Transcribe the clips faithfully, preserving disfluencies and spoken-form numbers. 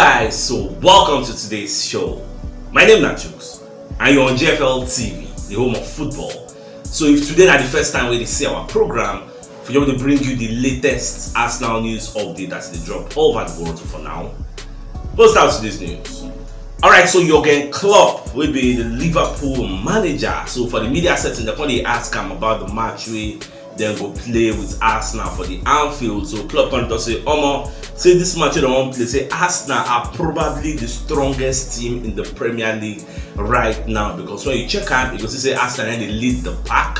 Guys, so welcome to today's show. My name na Jukes, and you're on G F L T V, the home of football. So if today na the first time wey you see our program, we just dey bring you the latest Arsenal news update as e dey drop all over the world for now. Let's start with this news. Alright, so Jurgen Klopp, wey be the Liverpool manager, so for the media setting, dem come dey ask am about the match wey dem go play with Arsenal for the Anfield. So Klopp come talk say, omo, say this match wey dem wan play, say Arsenal are probably the strongest team in the Premier League right now, because when you check am, you go see say Arsenal na dey lead the pack.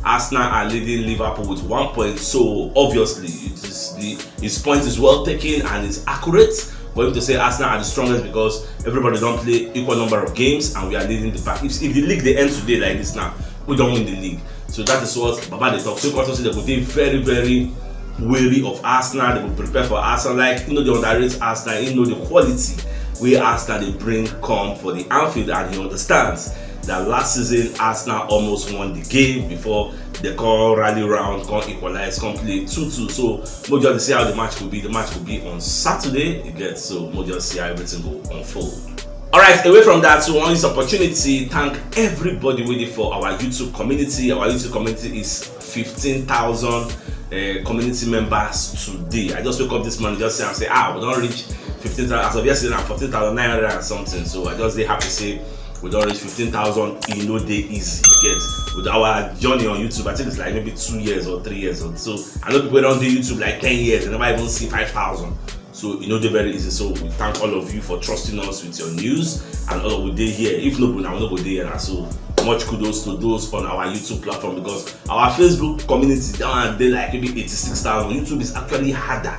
Arsenal are leading Liverpool with one point, so obviously it is the, his point is well taken and it's accurate for him to say Arsenal are the strongest because everybody don play equal number of games and we are leading the pack. If, if the league dey end today like this now, we don win the league. So that is what Baba dey talk. So Klopp say dem go dey very, very wary of Arsenal. Dem go prepare for Arsenal. Like, you know, dem underrate Arsenal. You know the quality wey Arsenal dey bring come for the Anfield, and he understands that last season Arsenal almost won the game before dem come rally round, come equalize, come play two two. So make we just see how the match go be. The match go be on Saturday again. So make we just see how everything go unfold. Alright, away from that, we wan use opportunity thank everybody wey dey for our YouTube community. Our YouTube community is fifteen thousand uh, community members today. I just wake up this morning, just say, I say, ah, we don reach fifteen thousand. As of yesterday, na fourteen thousand nine hundred and something. So I just dey happy say we don reach fifteen thousand. E no dey easy, you get. With our journey on YouTube, I think it's like maybe two years or three years or so. I know people wey don dey YouTube like ten years, dem never even see five thousand. So e no dey very easy. So we thank all of you for trusting us with your news, and all of we dey here. If no be una, we no go dey here na. So much kudos to those on our YouTube platform, because our Facebook community, that one dey like maybe eighty-six thousand. YouTube is actually harder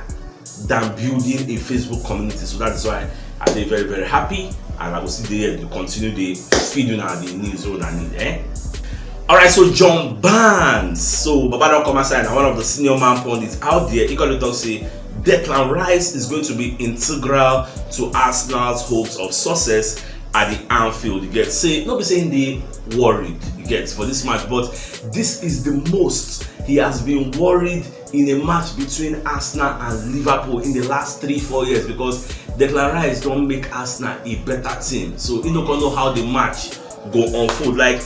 than building a Facebook community. So that is why I dey very, very happy, and I go still dey here to continue dey feed una the news wey una need, eh? Alright, so John Barnes. So Baba don come outside, na one of the senior man pundits out there. He come dey talk say Declan Rice is going to be integral to Arsenal's hopes of success at the Anfield. You get, say no be say he dey worried, you get, for this match, but this is the most he has been worried in a match between Arsenal and Liverpool in the last three, four years, because Declan Rice don make Arsenal a better team. So he no come know how the match go unfold. Like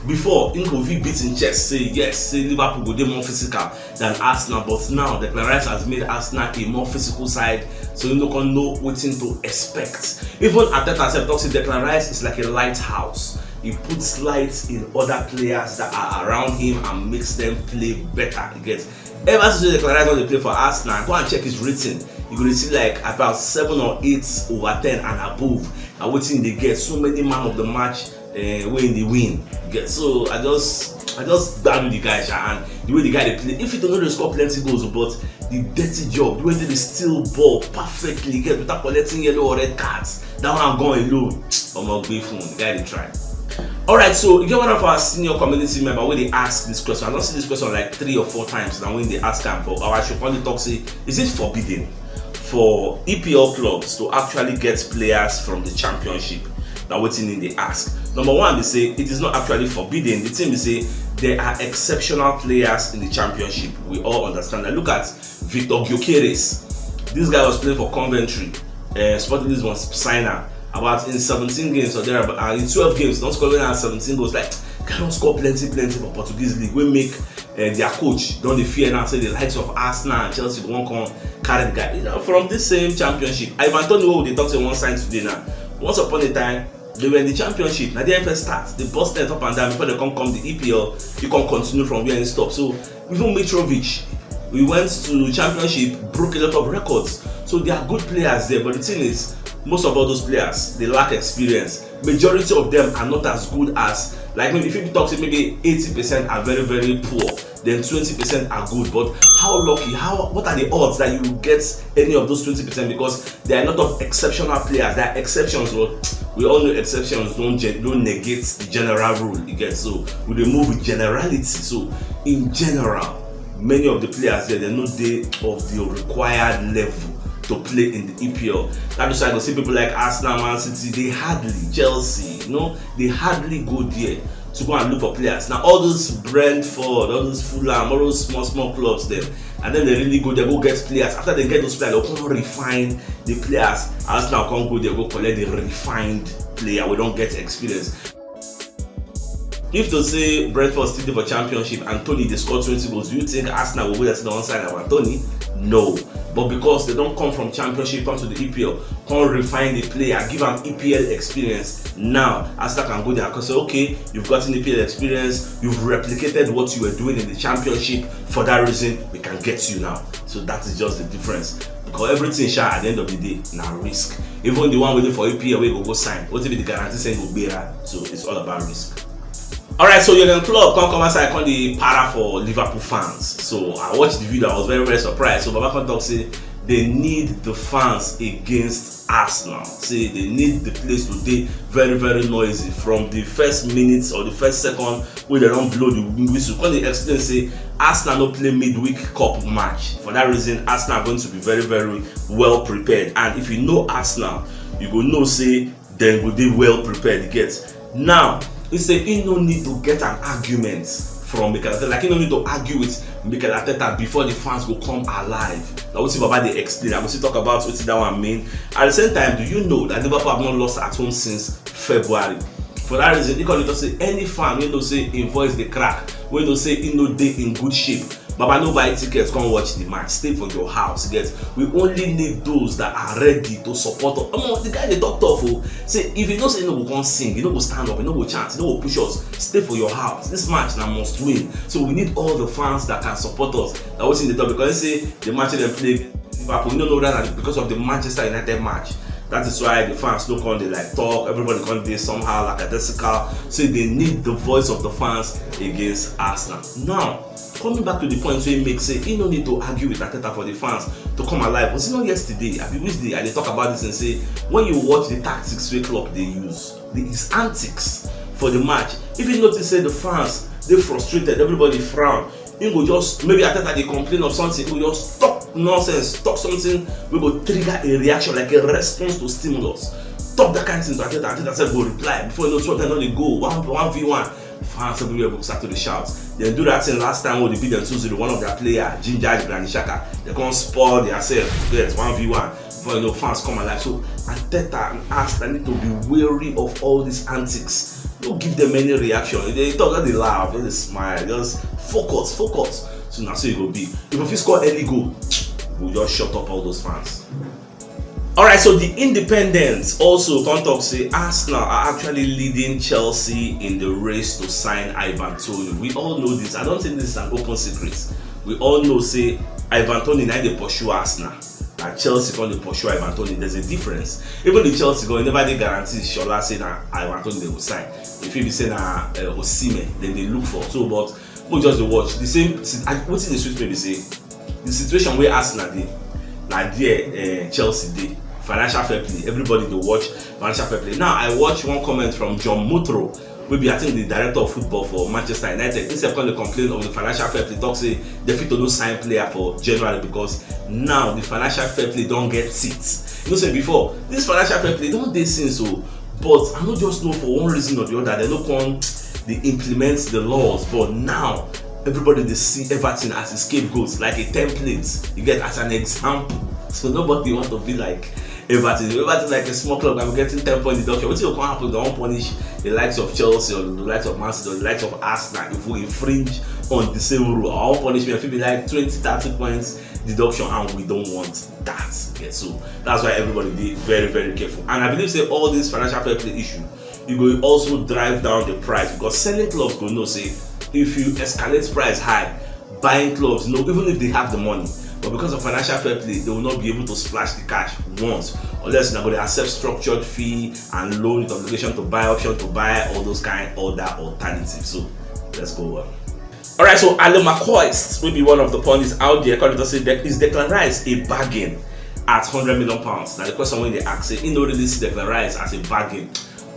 before, he go fit beat him chest, say yes, say Liverpool go dey more physical than Arsenal, but now Declan Rice has made Arsenal a more physical side, so he no come know wetin to expect. Even Arteta sef talk say Declan Rice is like a lighthouse. He puts light in other players that are around him and makes them play better. You get? Ever since Declan Rice don dey play for Arsenal, go and check his rating. You go dey see like about seven or eight over ten and above. Na wetin he dey get. So many man of the match uh, wey he dey win. You get? So I just, I just gbadu the guy, sha, and the way the guy dey play. If he no dey score plenty goals, but the dirty job, the way he dey steal ball perfectly, you get, without collecting yellow or red cards, that one gone alone. Omo, gbe fun, the guy dey try. Alright, so e get one of our senior community member wey dey ask this question. I don see this question like three or four times now, wey dey ask am for our show. Come dey talk say, is it forbidden for E P L clubs to actually get players from the Championship? Na wetin he dey ask. Number one be say it is not actually forbidden. The thing be say there are exceptional players in the Championship. We all understand that. Look at Victor Gyökeres. This guy was playing for Coventry. Uh, Sporting Lisbon sign am. About in seventeen games or there, uh, in twelve games, don score more than seventeen goals. Like, guy don score plenty, plenty for Portuguese league. Wey make uh, their coach don dey fear now, say the likes of Arsenal and Chelsea wan come carry the guy. You know, from this same Championship, Ivan Toney, wey we dey talk say wan sign today now. Once upon a time, they were in the Championship. Na there first start. They burst net up and down before they come come the E P L. He come continue from where he stop. So even Mitrovic, we went to Championship, broke a lot of records. So there are good players there, but the thing is, most of all those players, they lack experience. Majority of them are not as good as, like, maybe if you talk say maybe eighty percent are very, very poor, then twenty percent are good. But how lucky, how, what are the odds that you get any of those twenty percent? Because there are a lot of exceptional players. There are exceptions, but we all know exceptions don't gen- don't negate the general rule. You get? So we dey move with generality. So in general, many of the players there, they no dey of the required level to play in the E P L. That is why I go see people like Arsenal, Man City, they hardly, Chelsea, you know, they hardly go there to go and look for players. Now all those Brentford, all those Fulham, all those small, small clubs, them, And then they really go, they go get players. After they get those players, they come refine the players. Arsenal come go, they go collect the refined player. We don't get experience. If to say Brentford still dey for championship and Tony dey score twenty goals, do you think Arsenal go go there say dem wan sign Ivan Tony? No. But because they don't come from championship, come to the E P L, come refine the player, give am E P L experience. Now, Arsenal can go there and say, okay, you've gotten E P L experience, you've replicated what you were doing in the championship. For that reason, we can get you now. So that is just the difference. Because everything sha at the end of the day na risk. Even the one waiting for E P L wey go go sign, what if the guarantee say go gbera? So it's all about risk. Alright, so Jurgen Klopp come come outside, come dey para for Liverpool fans. So I watched the video, I was very, very surprised. So Baba come talk say they need the fans against Arsenal. Say they need the place to dey very, very noisy from the first minutes or the first second wey they don blow the whistle. Come dey explain say Arsenal no play midweek cup match. For that reason, Arsenal are going to be very, very well prepared. And if you know Arsenal, you go know say dem go dey well prepared. You get? Now, he say he no need to get an argument from Mikel Arteta. Like, he no need to argue with Mikel Arteta before the fans go come alive. Na wetin Baba dey explain. I go still talk about wetin that one mean. At the same time, do you know that Liverpool have not lost at home since February? For that reason, he come dey talk say any fan wey know say im voice dey crack, wey know say he no dey in good shape, Baba, no buy tickets, come watch the match. Stay for your house. Get? We only need those that are ready to support us. Omo, the guy dey talk tough o. Say if you know say you no go come sing, you no go stand up, you no go chant, you no go push us, stay for your house. This match na must win. So we need all the fans that can support us. Na wetin dey talk, because say the match dem play Liverpool, you no know that na because of the Manchester United match. That is why the fans no come dey like talk. Everybody come dey somehow lackadaisical. So they need the voice of the fans against Arsenal. Now, coming back to the point wey make say he no need to argue with Arteta for the fans to come alive. Was it not yesterday? I be which day I dey talk about this and say when you watch the tactics wey Klopp dey use, the, his antics for the match. If you notice say the fans dey frustrated, everybody frown. He go just, maybe Arteta dey complain of something, he go just talk nonsense, talk something wey go trigger a reaction, like a response to stimulus. Talk that kind thing to Arteta, Arteta sef go reply. Before you know, two of them don dey go one one v one. Fans everywhere go start to dey shout. Dem do that thing last time wey they beat them two zero. One of their player, Ginger Granit Xhaka, they come spoil their self. Get? One v one. Before you know, fans come alive. So Arteta and Arsenal need to be wary of all these antics. No give them any reaction. If they talk, just dey laugh, just dey smile, just focus, focus. So na so e go be. If you fit score early goal, we go just shut up all those fans. Alright, so the Independent also come talk say Arsenal are actually leading Chelsea in the race to sign Ivan Toney. We all know this. I don't think this is an open secret. We all know say Ivan Toney na dey pursue Arsenal. Na Chelsea come dey pursue Ivan Toney. There's a difference. Even the Chelsea go never dey guarantee Shola say na Ivan Toney they will sign. If he be say na uh, Osimhen, then they look for. So, but we just dey watch the same. Wetin dey sweet me be say the situation wey Arsenal dey, na there uh, Chelsea dey. Financial fair play, everybody dey watch financial fair play. Now I watch one comment from John Motro, wey be, I think, the director of football for Manchester United. He sef come dey complain of the financial fair play, talk say they fit to no sign player for January because now the financial fair play don get seats. You know say before, this financial fair play don dey since o, but I no just know, for one reason or the other, they no come dey implement the laws. But now everybody dey see Everton as a scapegoat, like a template. You get? As an example. So nobody want to be like Everton. Everton, like a small club, I'm getting ten point deduction. Wetin go come happen? They wan punish the likes of Chelsea or the likes of Man City or the likes of Arsenal if we infringe on the same rule. Our own punishment fit be like twenty, thirty points deduction, and we don't want that. Okay, so that's why everybody dey very, very careful. And I believe say all this financial fair play issue, e go also drive down the price, because selling clubs go know say if you escalate price high, buying clubs, no, even if they have the money, but because of financial fair play, they will not be able to splash the cash once, unless una go dey accept structured fee and loan with obligation to buy option to buy all those kind other alternatives. So let's go on. Alright, so Alex McCoist, wey be one of the pundits out there, come dey talk say Dec- is Declan Rice a bargain at hundred million pounds? Na the question wey dey ask, say he no really see Declan Rice as a bargain.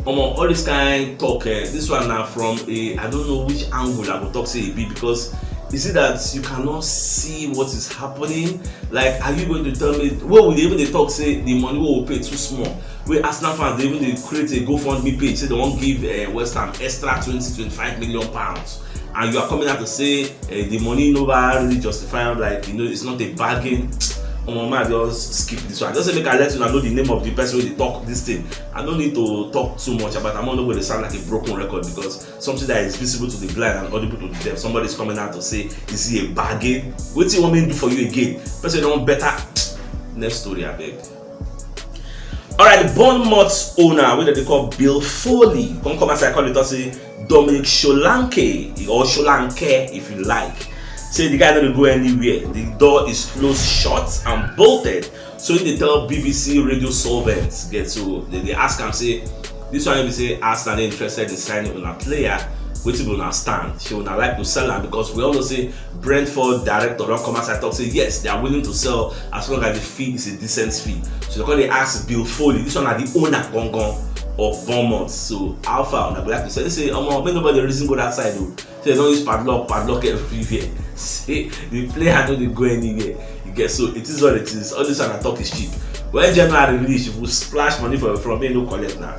Omo, all this kind talk, eh, this one na from a, I don't know which angle I go talk say e be, because you see that you cannot see what is happening. Like, are you going to tell me, well, we dey even dey talk say the money wey we pay too small, wey Arsenal fans dey even dey create a GoFundMe page say they wan give uh, West Ham extra twenty, twenty-five million pounds. and you are coming out to say, eh, the money never really justify am, like, you know, it's not a bargain. Omo, man, just skip this one. Just say make I let una know the name of the person wey dey talk this thing. I no need to talk too much about am. I no go dey sound like a broken record, because something that is visible to the blind and audible to the deaf. Somebody is coming out to say, is he a bargain? Wetin you want me to do for you again? Person don better. Next story, abeg. Alright, Bournemouth owner wey dem dey call Bill Foley come come outside come dey talk say Dominic Solanke, or Solanke if you like, say the guy no dey go anywhere. The door is closed shut and bolted. So he dey tell B B C Radio Solvent, get, so dem dey ask am say, this one be say Arsenal dey interested in signing una player, wetin be una stand? Shey una like to sell am? Because we all know say Brentford director don come outside talk say yes, they are willing to sell as long as the fee is a decent fee. So dem come dey ask Bill Foley, this one na the owner gangan of Bournemouth. So how far una go like to sell? He say, omo, make nobody reason go that side o. Say dem don use padlock, padlock everywhere. Say the player no dey go anywhere. You get, so it is what it is. All this one na talk is cheap. When January reach, if we splash money for from here, no collect now.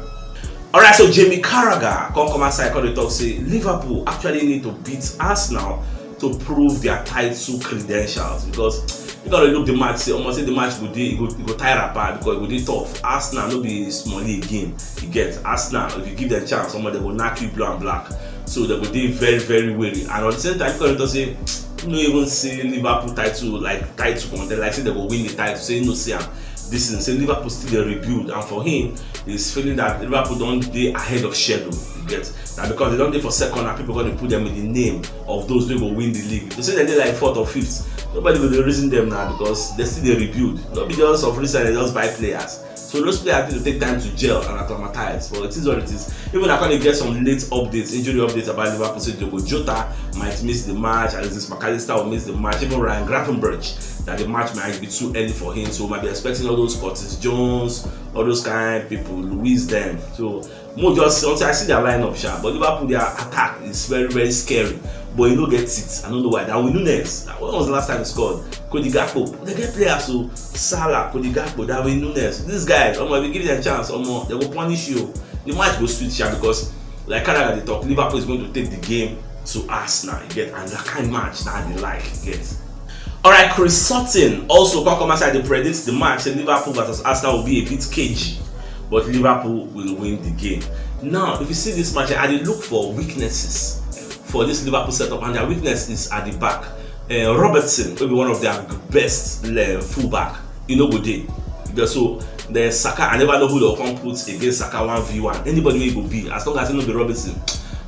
Alright, so Jamie Carragher come come outside come dey talk say Liverpool actually need to beat Arsenal to prove their title credentials, because you gotta look the match, say almost say the match go dey, e go, e go tie rapper because e go dey tough. Arsenal no be small league game. You get, Arsenal, if you give them chance, omo, dem go knack you blue and black. So dem go dey very, very wary. And at the same time, you gotta say, you no even see Liverpool title, like, title contender, like say dem go win the title. Say you no see am. This thing, say Liverpool still dey rebuild, and for him, he's feeling that Liverpool don dey ahead of schedule. You get, na because dem don dey for second, and people gonna put them in the name of those wey go win the league. To say dem dey like fourth or fifth, nobody go dey reason them now because dem still dey rebuild. No be just of recent dem just buy players. So those players need to take time to gel and acclimatize. But it is what it is. Even I come dey get some late updates, injury updates about Liverpool. Say Diogo Jota might miss the match, Alexis Mac Allister will miss the match, even Ryan Gravenberch, that the match might be too early for him. So we might be expecting all those Curtis Jones, all those kind people, Luiz, them. So mo just, until I see their lineup, sha. But Liverpool, their attack is very, very scary. But you no get it. I don't know why. Darwin Nunez, when was the last time he scored? Cody Gakpo. They get players, so Salah, Cody Gakpo, Darwin Nunez. These guys, omo, if you give them chance, omo, they will punish you. The match go sweet, sha, because like Carragher dey talk, Liverpool is going to take the game to Arsenal. You get, and that kind match that they like. You get. Alright, Chris Sutton also come come outside dey predict the match, say Liverpool versus Arsenal will be a bit cagey, but Liverpool will win the game. Now, if you see this match, I dey look for weaknesses for this Liverpool setup, and their weakness is at the back. Uh, Robertson will be one of their best uh, fullback. You know, go dey. Because so the Saka, I never know who they'll come put against Saka one v one. Anybody wey go be, as long as e no be Robertson,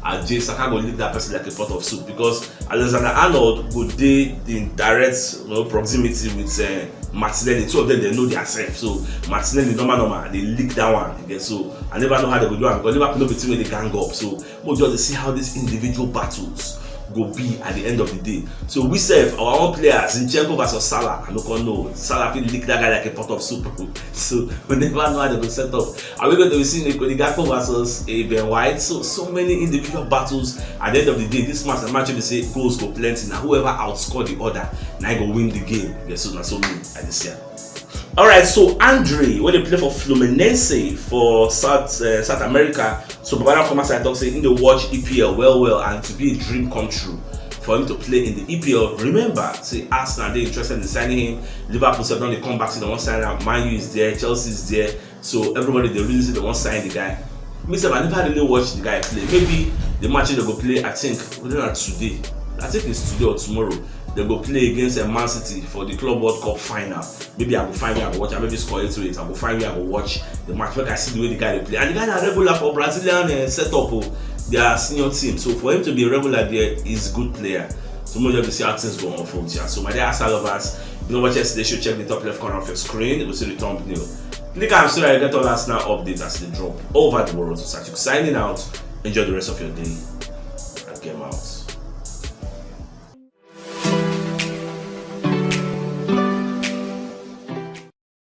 Ajay, Saka go lick that person like a pot of soup, because Alexander Arnold go dey in direct, you know, proximity with uh, Martinelli. Two of them, they know their self. So Martinelli, normal, normal, they lick that one. You get, so I never know how they go do am, because Liverpool no be team wey dey gang up. So we just dey see how these individual battles go be at the end of the day. So we sef, our own players, Zinchenko versus Salah, I no come know. Salah fit lick that guy like a pot of soup. So we never know how they go set up. Are we going to be seeing a Cody Gakpo versus a Ben White? So, so many individual battles. At the end of the day, this match, the match will say goals go plenty. Now whoever outscore the other, now go win the game. Yes, so na so me, I dey see am. Alright, so Andre, wey dey play for Fluminense for South uh, South America, so Baba don come outside talk say he dey watch E P L well well, and to be a dream come true for him to play in the E P L. Remember, say Arsenal dey interested in signing him. Liverpool sef don dey come back say they wan sign am. Man U is there, Chelsea is there. So everybody dey really say they wan sign the guy. Me sef, I never really watch the guy play. Maybe the match wey dem go play, I think, whether na today, I think it's today or tomorrow, dem go play against uh, Man City for the Club World Cup final. Maybe I go find where I go watch am. Maybe score eight to eight. I go find where I go watch the match. Make I see the way the guy dey play. And the guy na regular for Brazilian uh, setup, oh, their senior team. So for him to be a regular there, he's a good player. So make we just see how things go unfold here. So my dear Arsenal lovers, if you no watch yesterday show, check the top left corner of your screen. You go see the thumbnail. Click am so that you get all Arsenal updates as they drop over the world. So Satuk signing out. Enjoy the rest of your day. And game out.